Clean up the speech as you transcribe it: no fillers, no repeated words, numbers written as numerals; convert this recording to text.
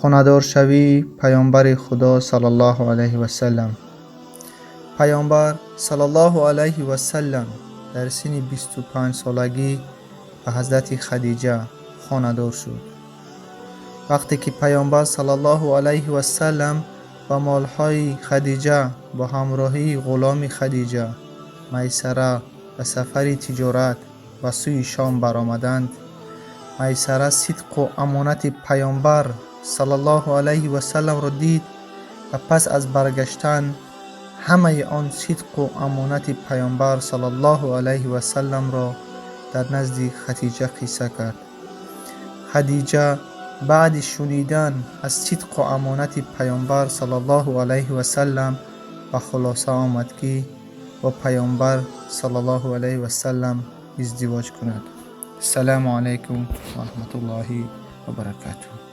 Хонадоршавии Паёмбари Худо саллаллоҳу алайҳи васаллам. Паёмбар саллаллоҳу алайҳи васаллам дар синни 25-солагӣ ба ҳазрати Хадиҷа хонадор шуд. Вақте ки Паёмбар саллаллоҳу алайҳи васаллам ба молҳои Хадиҷа бо ҳамроҳии ғуломи Хадиҷа Майсара ба сафари тиҷорат ба сӯи Шом баромаданд, Майсара сидқу амонати Паёмбар саллаллоҳу алайҳи васалламро дид ва пас аз баргаштан ҳамаи он сидқу амонати Паёмбар саллаллоҳу алайҳи васалламро дар назди Хадиҷа қисса кард. Хадиҷа баъди шунидан аз сидқу амонати Паёмбар саллаллоҳу алайҳи васаллам ба хулоса омад, ки бо Паёмбар саллаллоҳу алайҳи васаллам издивоҷ кунад. Ассалому алайкум ва раҳматуллоҳи ва баракатуҳ.